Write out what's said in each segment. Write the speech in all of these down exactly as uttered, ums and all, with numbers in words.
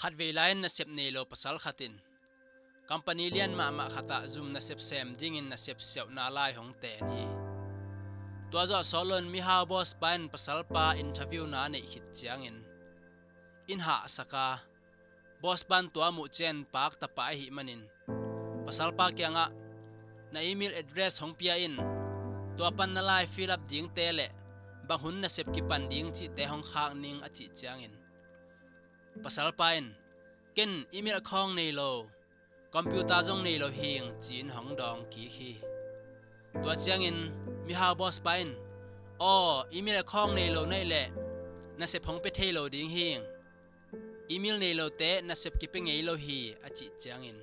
Khatvei lai-in nasep nei lo pasal khat in company lian mahmah khatah zum nasep sem dingin nasep siauhna lai hong ten hi. Tua zawh sawt loin mihau boss pa in pasalpa interviewna neih khit ciangin inn hahsak a, boss pa in tua muh ciangin paak tapa ahih manin pasalpa kiangah, "Na email address hong pia in, tua pan na lai fill up dingte le bang hun nasep kipan ding cihte hong khak ning," a cih ciangin pasalpa in, "Ken email account nei lo, computer zong nei lo hing," ci-in hong dawng kik hi. Tua ciangin mihau boss pa in, "Aw, email account nei lo na hih leh nasep hong pia thei lo ding hing. Email nei lote nasep kipia ngei lo hi," a cih ciangin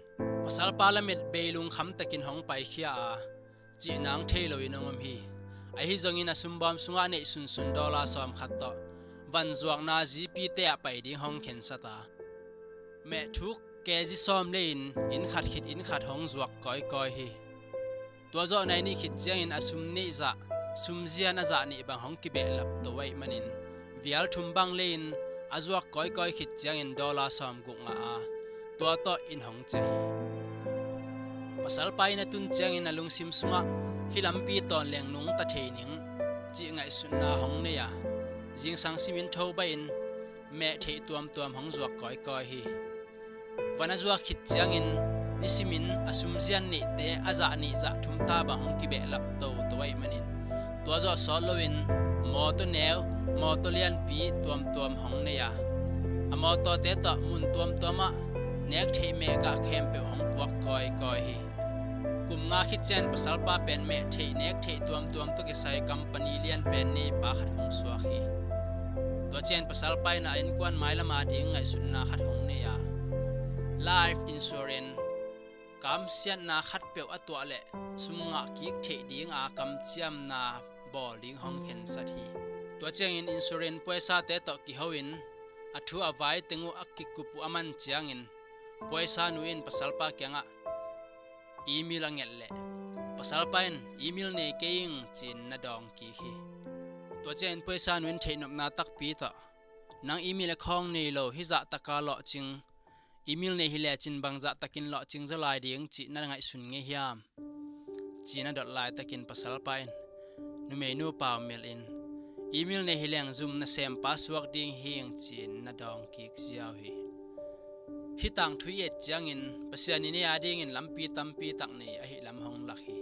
pasalpa lamet bei lungkham takin hong paikhia a, cih nang thei loin hong om hi. Ahi zongin a sumbawm sungah neih sunsun dollar sawm khat tawh vanzuakna zipite ah pai ding hong khensat a, mehthuk kg sawm le-in inn khat khit inn khat hong zuak kawikawi hi. Tua zawh nai nih khit ciangin a sum neih zah, sumzian a zah nih bang hong kibehlap to ahih manin vial thum bang le-in a zuak kawikawi khit ciangin dollar sawm guk ngah a, tua tawh inn hong ciah hi. Pasalpa inn a tun ciangin a lungsim sungah hih lampi tawn leng nungta thei ning cih ngaihsutna hong nei a, zingsang simin tho baih in meh theih tuamtuam hong zuak kawikawi hi. Van a zuak khit ciangin nisimin a sumzian nihte a zah nih zah thum ta bang hong kibehlap toto ahih manin tua zawh sawt loin mawtaw neu, mawtaw lianpi tuamtuam hong nei a, a mawtawte tawh mun tuamtuamah nek theih meh gah khempeuh hong puak kawikawi hi. Kum nga khit ciang pasalpa pen meh theih nek theih tuamtuam tawh kisai company lian pen neipa khat hong suak hi. Tua ciang pasalpa in a innkuan mailam a ding ngaihsutna khat hong nei a, life insurance, kamsiatna khatpeuh a tuah leh sum ngah kik theih ding a kamciamna bawl ding hong khensat hi. Tua ciangin insurance puaisate tawh kiho in a thu a vai teng uh a kikup uh a man ciangin puaisa nu in pasalpa kiangah email a nget leh pasalpa in email nei kei ing ci-in na dawng kik hi. Tua ciangin puaisa nu in theihnopna takpi tawh, "Nang email account nei lo, hih zahtaka lawhcing, email nei hi lecin bang zahtakin lawhcing zaw lai ding cih na ngaihsun ngei hiam?" ci-in a dot laitakin pasalpa in numeinu pau melh in, "Email nei hi leng zum na sempa suak ding hing," ci-in na dawng kik ziau hi. Hih tangthu i et ciangin Pasian in ei a dingin lampi tampi tak nei ahih lam hong lak hi.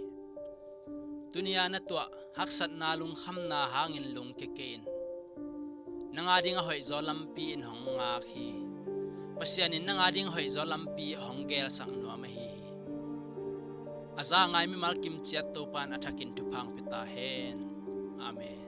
Tuni a na tuah haksatna lungkhamna hangin lungkia kei in. Nang a ding a hoihzaw lampi in hong ngak hi. Pasian in nang a ding a hoihzaw lampi hong gelsak nuam ahi hi. A za ngai mimal kimciat Topa in a thakin thupha hong pia ta hen. Amen.